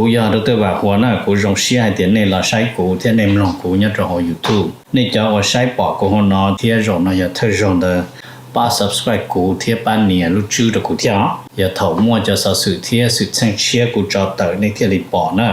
Kuv yog Doctor Vam Huas na, kuv zoo siab hais tias nej los saib kuv thiab nej mloog kuv nyob rau hauv YouTube. Nej cov uas saib pom kuv hauv no thiab zaum no yog thawj zaug ntawd, pab subscribe kuv thiab pab nias lub tswb rau kuv thiab os. Yog thaum muaj cov xov xwm thiab xwm txheej tshiab kuv tso tawm nej thiaj li pom na.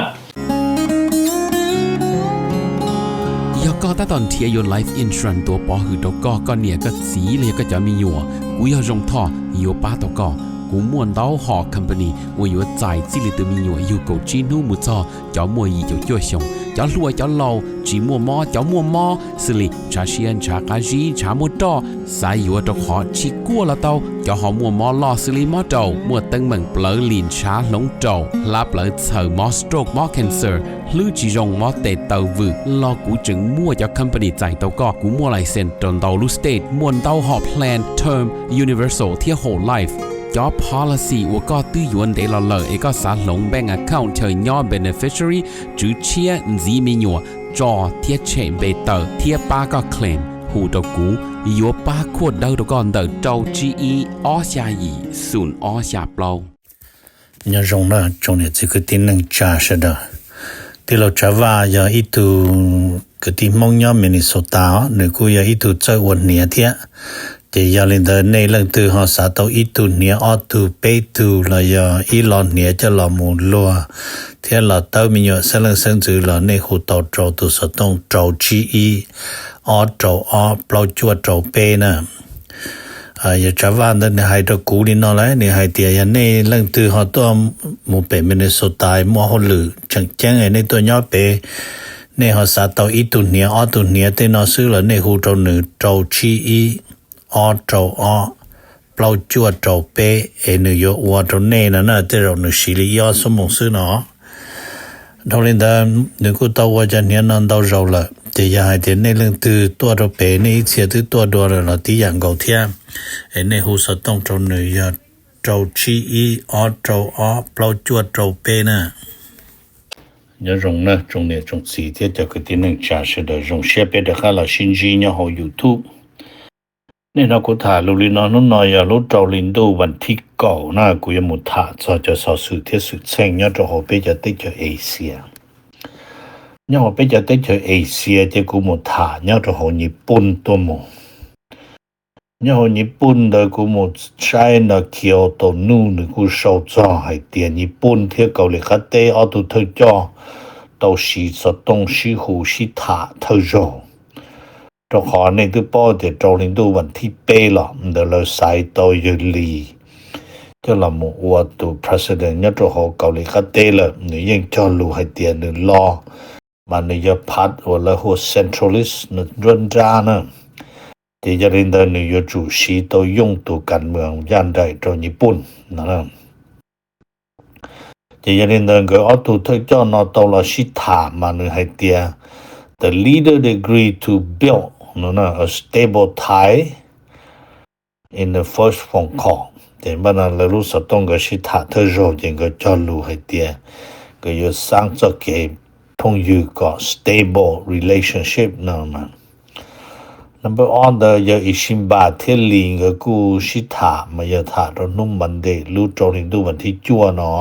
Yog koj tab tom nrhiav yuav life insurance tuav pov hwm rau koj, koj niam koj txiv los yog koj cov me nyuam, kuv yog Zoo Thoj yuav pab tau koj. Kuv muaj ntau hom company uas yuav txais txij li tus me nyuam yug kaum tsib hnub mus txog cov muaj yim caum cuaj xyoos, cov hluas cov laus, tsis muaj mob cov muaj mob, xws li ntshav siab ntshav qab zib ntshav muaj roj, xav yuav rau qhov tsis kuaj los tau, cov ho muaj mob loj xws li mob raum, muaj teeb meem plawv lim ntshav hloov raum, hlab plawv txhaws, mob stroke mob cancer, hlwb tsis zoo mob tes taw vwm los kuv tseem muaj cov company txais tau koj. Kuv muaj license rau ntau lub state, muaj ntau hom plan term, universal thiab whole life. Cov policy uas koj twb yuav ntev los lawm es koj xav hloov bank account chaw nyob beneficiary, tswv tshiab, ntxiv me nyuam, tso thiab tshem npe tawm thiab pab koj claim, hu rau kuv, yuav pab khuaj dawb rau koj ntawm rau tsib ib ob xya yim xoom ob xya plaub. Nyob zoo na tsoom niam txiv kwv tij neej tsa sawv daws. Tij laug Tsav Vaj yog ib tug kwv tij Hmoob nyob Minnesota os, nws kuj yog ib tug txawj ua hniav thiab. Ces yog li ntawd nej leej twg ho xav tau ib tug hniav ob tug peb tug los yog ib lo hniav coj los mus luag thiab los tawb me nyuam xeeb leej xeeb ntxwv los nej hu tau rau tus xov tooj rau tsib ib ob rau ob plaub cuaj rau peb na. Yawg Tsav Vaj ntawd nws hais rau kuv li no lawm, nws hais tias yog nej leej twg ho tuaj mus pem Minnesota muaj hauj lwm tseem ceeb nej tuaj nyob pem, nej ho xav tau ib tug hniav ob tug hniav tej no xwb los nej hu rau nws rau tsib ib ob rau ob plaub cuaj rau peb es nws yuav ua rau nej no na, tej zaum nws siv li ib ob xuab moos xwb no. Dhau li ntawd nws kuj tau ua cov hniav no ntau zaus lawm, ces yog hais tias nej leej twg tuaj rau pem nej ib txhia twb tuaj dua lawm los tib yam nkaus thiab, es nej hu xov tooj rau nws yog rau tsib ib ob rau ob plaub cuaj rau peb na. Nyob zoo na tsoom niam tsoom txiv thiab cov kwv tij neej tsa sawv daws, zoo siab peb rov qab los sib ntsib nyob hauv YouTube. Niaj hnub no kuv tham lus li no, hnub no yog lub rau hli ntuj vas thib kaum na, kuv yuav mus tham txog cov xov xwm thiab xwm txheej nyob rau hauv peb cov teb chaws Asia. Nyob hauv peb cov teb chaws Asia ces kuv mus tham nyob rau hauv Nyij Pooj tuaj mus. Nyob hauv Nyij Pooj ntawd kuv mus saib ntawm Kyodo News nws kuj sau txog hais tias Nyij Pooj thiab Kaus Lim qab teb ob tug thawj coj tau siv xov tooj sib hu sib tham thawj zaug, rau qhov nej twb paub tias rau hli ntuj vas thib peb los ntawd lawv xaiv tau yawg Lee coj los mus ua tus president nyob rau hauv Kaus Lim qab teb lawm, nws yeej cog lus hais tias nws los mas nws yog part uas lawv hu centralist, nws nruab nrab na. Ces yog li ntawd nws yuav tsum siv tau yooj tus kas moos yaj nraim rau Nyij Pooj no. Ces yog li ntawd nkawd ob tug thawj coj no tau los sib tham mas nws hais tias the leader agree to build a stable tie in the first phone call. Ces npaj no lawv lub xov tooj nkawd sib tham thawj zaug ces nkawd cog lus hais tias nkawd yuav xaab txoj kev phooj ywg kom stable relationship no. Number ob ntawd yog Ixinpa thiab Lee nkawd kuj sib tham mas yog tham rau hnub Monday lub rau hli ntuj vas thib cuaj no.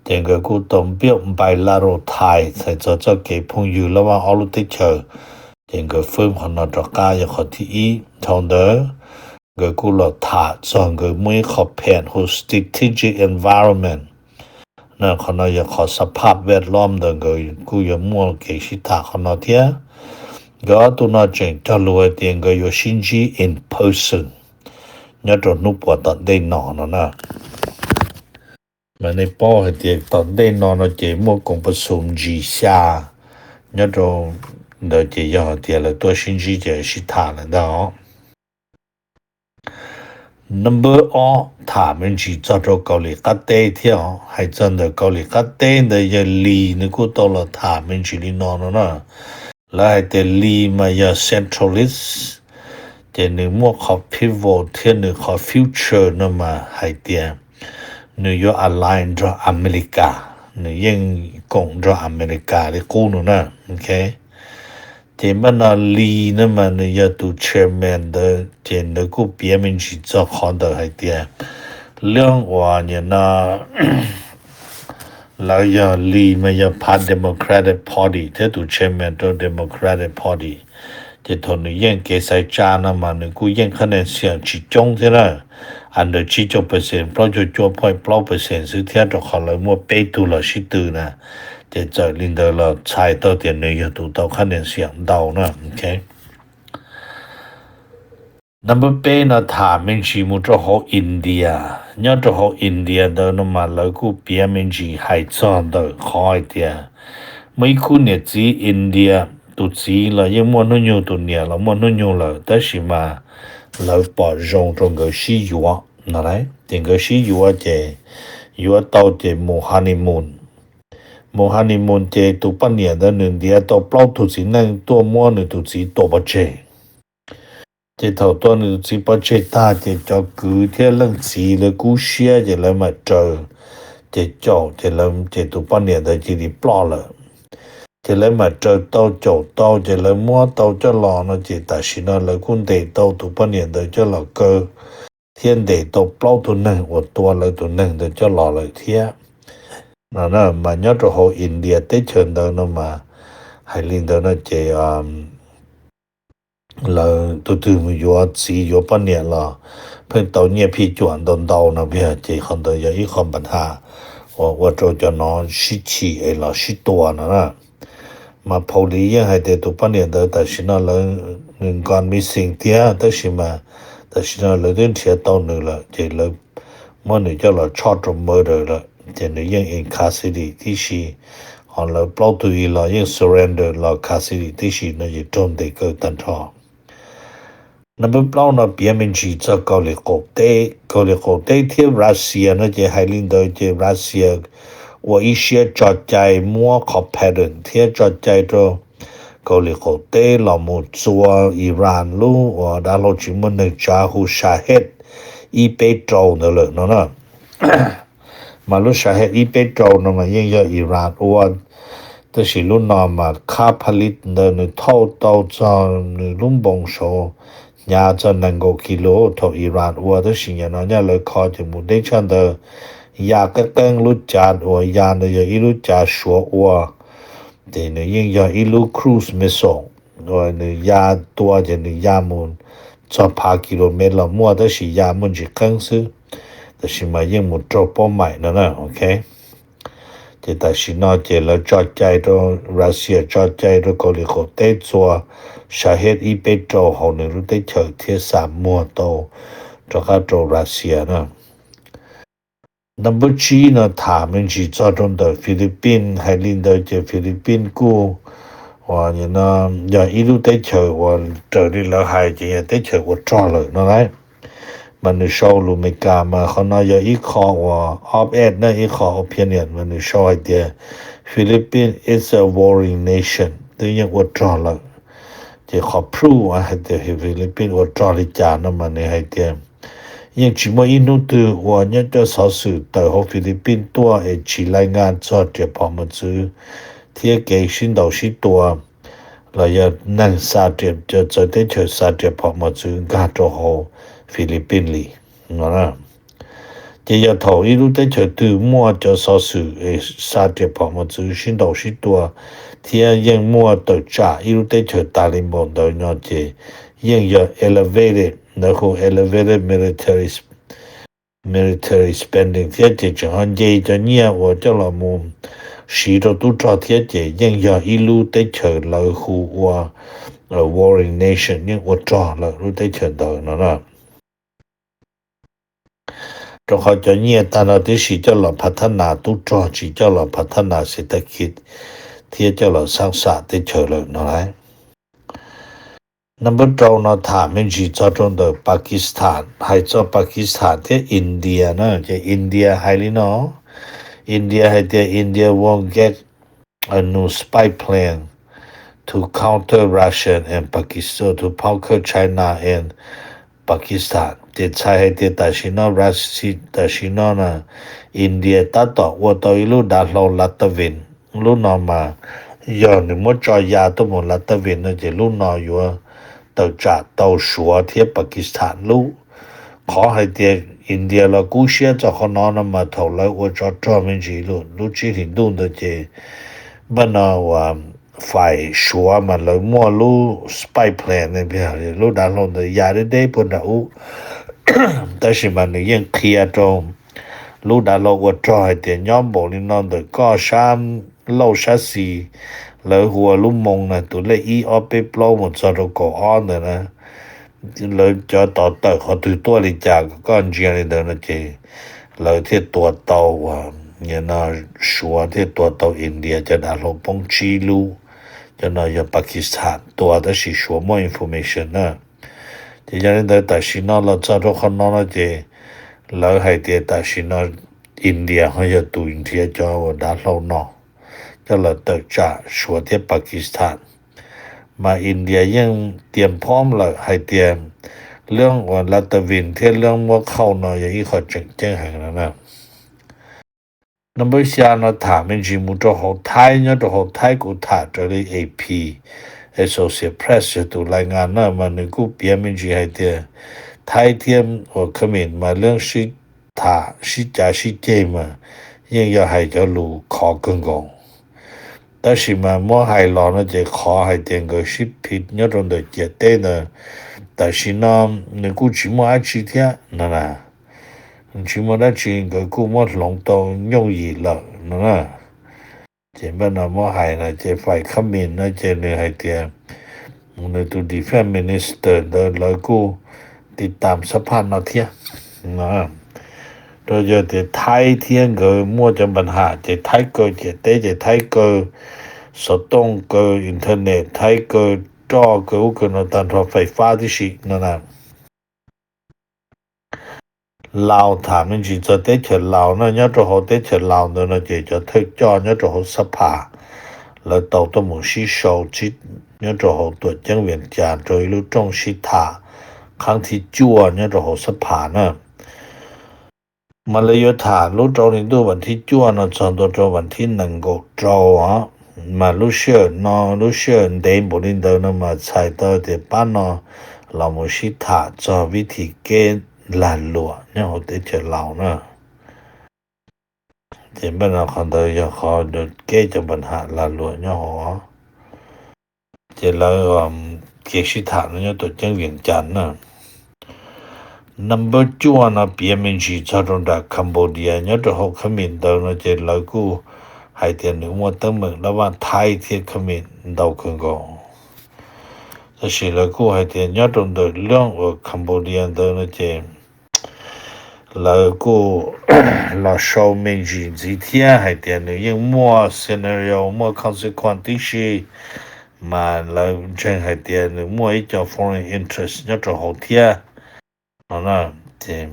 Ces nkawd kuj tau build bilateral tie, txhais txog txoj kev phooj ywg loj vaj ob lub teb chaws, ces nkawd firm qhov no rov qab yog qhov thib ib. Dhau ntawd nkawd kuj los tham txog nkawd muaj ib qho pham hu strategic environment. Qhov no yog qhov xab phaj vaj loj ntawd nkawd kuj yuav muaj kev sib tham qhov no thiab. Nkawd ob tug no tseem cog lus hais tias nkawd yuav sib ntsib in person nyob rau hnub puas tom ntej no no na. Mas nej paub hais tias tom ntej no no ces muaj koom pas xum ntsis xya nyob rau ntawd ces yog hais tias lawv tuaj sib ntsib ces sib tham lawm ntag. Number ob, tham me ntsis txog rau Kaus Lim qab teb thiab os. Hais txog ntawm Kaus Lim qab teb ntawd yawg Lee nws kuj tau los tham me ntsis li no no na. Lawv hais tias Lee mas yog centralist, ces nws muaj qhov pivot thiab nws qhov future no mas hais tias nws yuav align nrog Amelikas, nws yeej koom nrog Amelikas li qub no na. Ces npaj no Lee na mas nws yog tus chairman ntawd, ces ntawd kuj piav me ntsis txog qhov ntawm hais tias lub uas nyam no lawv yog lead mas yog phav Democratic Party thiab tus chairman rau Democratic Party. Ces thaum nws yeej kev xaiv tsa no mas nws kuj yeej qhab nees xiam tsis coob thiab na, under tsib caug percent, plaub caug cuaj point plaub percent xwb thiab, rau qhov lawv muaj peb tug los sib tw na. Ces txawm li ntawd los txhais tau tias nws yog tus tau qhab nees xiam ntau na. Number peb no tham me ntsis mus rau hauv India. Nyob rau hauv India ntawd no mas lawv kuj piav me ntsis hais txog ntawm qhov hais tias muaj ib khub niam txiv India, tus txiv los yeej muaj hnub nyoog, tus niam los muaj hnub nyoog lawm, tab sis mas lawv pom zoo rau nkawd sib yuav no lauj. Ces nkawd sib yuav ces yuav tau ces mus honeymoon. Mus honeymoon ces tus poj niam ntawd nws ntiav tau plaub tug txiv neej tuaj muab nws tus txiv tua pov tseg. Ces thaum tua nws tus txiv pov tseg tag ces cov kwv thiab leej txiv lawv kub siab ces lawv mam raws ces caum ces lawv, ces tus poj niam ntawd cia li ploj lawm. Ces lawv mam raws tau caum tau ces lawv muab tau coj los no ces tam sim no lawv kuj ntes tau tus poj niam ntawd coj los kaw thiab ntes tau plaub tug neeg uas tua lawv tus neeg ntawd coj los lawm thiab no. Mas nyob rau hauv India teb chaws ntawd no mas hais li ntawd no ces lawv tus twg mus yuav txiv yuav poj niam los pheej tau nyiaj phij cuam ntau ntau no, ces qhov ntawd yog ib qho npa ha uas ua rau cov no sib chim es los sib tua no na. Mas police yeej hais tias tus poj niam ntawd tam sim no lawv, nws gone missing tiag, tab sis mas tam sim no lawv twb nrhiav tau nws lawm ces lawv muab nws coj los tshoj rau murder lawm ces nws yeej in custody tib si. Ho lawv plaub tug ib los yeej surrender los custody tib si no ces raug ntes kaw tag nrho. Number plaub no piav me ntsis txog Kaus Lim Qaum Teb. Kaus Lim Qaum Teb thiab Russia no ces hais li ntawd ces Russia ua ib siab tso cai muab qhov pattern thiab tso cai rau Kaus Lim Qaum Teb los mus txua Iran lub uas dav hlau tsis muaj neeg tsav hu Shahed ib peb rau ntawd lawm no na. Mas lub Shahed ib peb rau no mas yeej yog Iran ua, tab sis lub no mas khab pha li ntawd nws thauj tau txog nws lub npoo saud hnyav txog nees nkaum kis lus thaum Iran ua, tab sis nim no nyaj lawv kho ces mus deb tshaj ntawd. Ya qeeb qeeb lub cav uas ya ntawd yog ib lub cav Suav ua, ces nws yeej yog ib lub cruise missile uas nws ya tua ces nws ya mus txog phav kilomev los muaj, tab sis ya muaj ntsis qeeb xwb, tab sis mas yeej mus raug pob maim no na. Ces tam sim no ces lawv tso cai rau, Russia tso cai rau Kaus Lim Qaum Teb txua Shahed ib peb rau hauv nws lub teb chaws thiab xa muag tau rov qab rau Russia na. Number tsib no tham me ntsis txog rau ntawm Philippines. Hais li ntawd ces Philippines kuj uas yog ib lub teb chaws uas raws li lawv hais ces yog teb chaws ua rog lawm no lauj. Mas nws sau lus Meskas mas qhov no yog ib qho uas op-ed na, ib qho opinion mas nws sau hais tias Philippines is a warring nation, twb yeej ua rog lawm. Ces qhov proof hais tias Philippines ua rog li cas no mas nws hais tias yeej tsis muaj ib hnub twg uas nyob cov xov xwm tawm hauv Philippines tuaj es tsis lais ngas txog riam phom mos txwv thiab kev sib ntaus sib tua los yog neeg xa riam, cov txawv teb chaws xa riam phom mos txwv nkag rau hauv Philippines li no. Ces yog thaum ib lub teb chaws twg muaj cov xov xwm es xa riam phom mos txwv sib ntaus sib tua thiab yeej muaj tawm tsam ib lub teb chaws tas li npaum ntawd no ces yeej yog elevated, ntawd hu elevated military military spending thiab ces tseem ho nce cov nyiaj uas coj los mus siv rau tub rog thiab ces yeej yog ib lub teb chaws lawv hu ua warring nation, yeej ua rog lawm lub teb chaws ntawd no na. Rau qhov cov nyiaj tag no tib si coj los phav thab nas tub rog, tsis coj los phav thab nas xev tag kis thiab coj los xab xam teb chaws lawm no lauj. Number rau no tham me ntsis txog rau ntawm Pakistan. Hais txog Pakistan thiab India na ces India hais li no, India hais tias India won't get a new spy plane to counter Russia and Pakistan, to counter China and Pakistan. Ces txhais hais tias tam sim no Russia, tam sim no na India tab tom ua tau ib lub dav hlau Latavin. Lub no mas yog nws muab tso ya tuaj mus Latavin no ces lub no yuav tawm tsam tau Suav thiab Pakistan lub. qhov hais tias India los kub siab txog qhov no no mas thaum lawv ua tsov rog me ntsis lub tsib hlis ntuj ntawd ces npaj no uas fais Suav mas lawv muaj lub spy plane, lub dav hlau ntawd ya deb deb puag nram ub. Tab sis mas nws yeej qhia rau lub dav hlau ua rog hais tias nyob npaum li no ntawm koj sab lauj sab xis, lawv hu ua lub moo na, tus lej ib ob peb plaub mus txog rau kaum ob ntawd na, lawv cov tod tawm qhov twg tuaj li cas kom koj ntsia li ntawd no ces lawv thiaj tua tau uas, no, Suav thiaj tua tau India cov dav hlau poob tsib lub. Cov no yog Pakistan tua tab sis Suav muaj information na. Ces yog li ntawd tam sim no los txog rau qhov no no ces lawv hais tias tam sim no India ho yog tus nrhiav cov uas dav hlau no coj los tawm tsam Suav thiab Pakistan. Mas India yeej tias phom lawm hais tias lub uas Latavin thiab lub Muab Khauj no yog ib qho tseem ceeb heev no na. Number xya no tham me ntsis mus rau hauv Thaib, nyob rau hauv Thaib kuv tham raws li A P, Associated Press yog tus lais ngas na mas nws kuj piav me ntsis hais tias Thaib thiab uas Khmer mas lub sib tham sib cav sib ceg mas yeej yog hais cov lus khov kawg nkaus. Tab sis mas muab hais los no ces qhov hais tias nkawd sib phiv nyob rau ntawm ciam teb ntawd, tam sim no nws kuj tsis muaj dab tsi thiab no na. Tsis muaj dab tsi, nkawd kuj muab hloov tau nyooj yim lawm no na. Ces npaj no muab hais no ces fais Khmer no ces nws hais tias nws tus defense minister ntawd lawv kuj tiv tam sab phaj no thiab. Rau yog tias Thaib thiab nkawd muaj cov npa ham ces Thaib kaw ciam teb ces Thaib kaw xov tooj, kaw internet, Thaib kaw roj, kaw ub kaw no tag nrho, fais fab tib si no na. Laus, tham me ntsis txog teb chaws Laus no, nyob rau hauv teb chaws Laus ntawd no ces cov thawj coj nyob rau hauv sab phaj lawv tau tuaj mus sib sau nyob rau hauv tuam ceeb Vias Cas rau ib lub rooj sib tham qhab thib cuaj nyob rau hauv sab phaj na. Mas lawv yuav tham lub rau hli ntuj vas thib cuaj no txog ntua rau vas thib nees nkaum rau os. Mas lub sij hawm no, lub sij hawm ntev npaum li ntawd no mas txhais tau tias pab no los mus sib tham txog vib thim keb lag luam nyob hauv teb chaws Laus na. Ces npaj no qhov ntawd yog qhov keb cov npa ham lag luam nyob hauv. Ces lawv kev sib tham no nyob tuam ceeb Vias Cas na. Number cuaj no piav me ntsis txog rau nram Cambodia, nyob rau hauv Khmer ntawd no ces lawv kuj hais tias nws muaj teeb meem dab vaj Thaib thiab Khmer ntau kawg nkaus. Tab sis lawv kuj hais tias nyob rau ntawm lub uas Cambodia ntawd no ces lawv kuj los sau me ntsis ntxiv thiab hais tias nws yeej muaj scenario, muaj consequence tib si, mas lawv ntseeg hais tias nws muaj ib co foreign interest nyob rau hauv thiab no na. Ces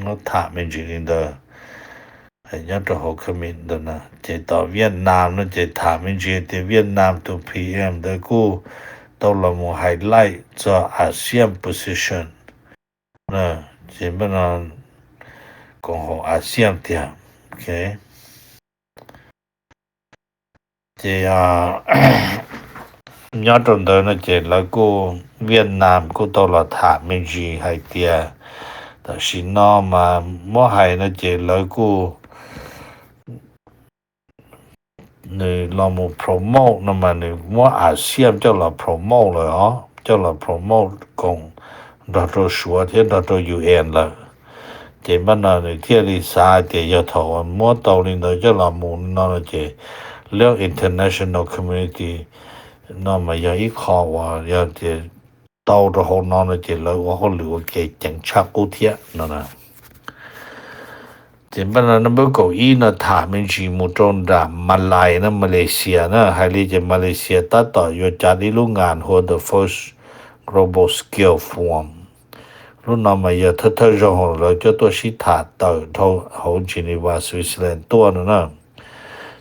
muab tham me ntsis li ntawd nyob rau hauv comment ntawd na. Ces tom Vietnam no ces tham me ntsis tias Vietnam tus P M ntawd kuj tau los mus highlight txog ASEAN position. Ces npaj no koom haum ASEAN tiag. Ces nyob rau ntawd no ces lawv kuj, Vietnam kuj tau los tham me ntsis hais tias tam sim no mas muab hais no ces lawv kuj, nws los mus promote no mas nws muab ASEAN coj los promote lawm os, coj los promote koom nrog rau Suav thiab nrog rau U N lawm. Ces npaj no nws thiaj li xav hais tias yog thaum muab tau li ntawd coj los mus no no ces lub international community no mas yog ib qho uas yog tias tau rau hauv no no ces lawv ua hauj lwm ua ke ceev tshaj qub thiab no na. Ces npaj no number kaum ib no tham me ntsis mus rau nram Malais na, Malaysia na. Hais li ces Malaysia tab tom yuav cav ib lub ngas hu ua the first Global Skills Forum. Lub no mas yog thawj thawj zaug lawv coj tuaj sib tham tawm dhau hauv Geneva, Switzerland tuaj no na.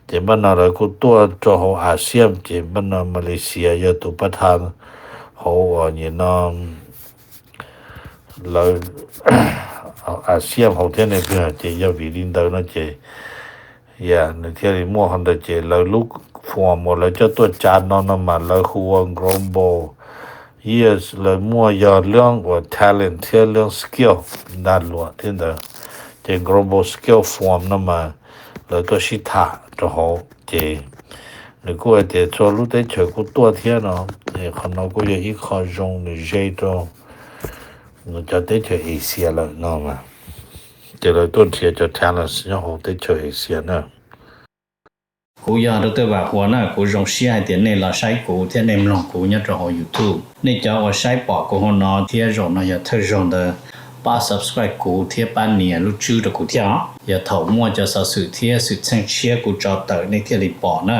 Ces npaj no lawv kuj tuaj rau hauv ASEAN, ces npaj no Malaysia yog tus pab tha hauv uas nyim no lawv ASEAN hauv thiab ne, ces yog vim li ntawd no ces nws thiaj li muaj qhov ntawd. Ces lawv lub forum uas lawv coj tuaj cav no no mas lawv hu ua Global years lawv muaj yog leej uas talent thiab leej skill ntag luam thiab ntawd. Ces global skill forum no mas lawv tuaj sib tham rau hauv ces nws kuj hais tias txhua lub teb chaws kuj tuaj thiab no. Qhov no kuj yog ib qho zoo nws ze rau cov teb chaws Asia lawm no mas. Ces lawv tuaj nrhiav cov talents nyob hauv teb chaws Asia na. Kuv yog Doctor Vam Huas na, kuv zoo siab hais tias nej los saib kuv thiab nej mloog kuv nyob rau hauv YouTube. Nej cov uas saib pom kuv hauv no thiab zaum no yog thawj zaug ntawd, pab subscribe kuv thiab pab nias lub tswb rau kuv thiab os. Yog thaum muaj cov xov xwm thiab xwm txheej tshiab kuv tso tawm nej thiaj li pom na.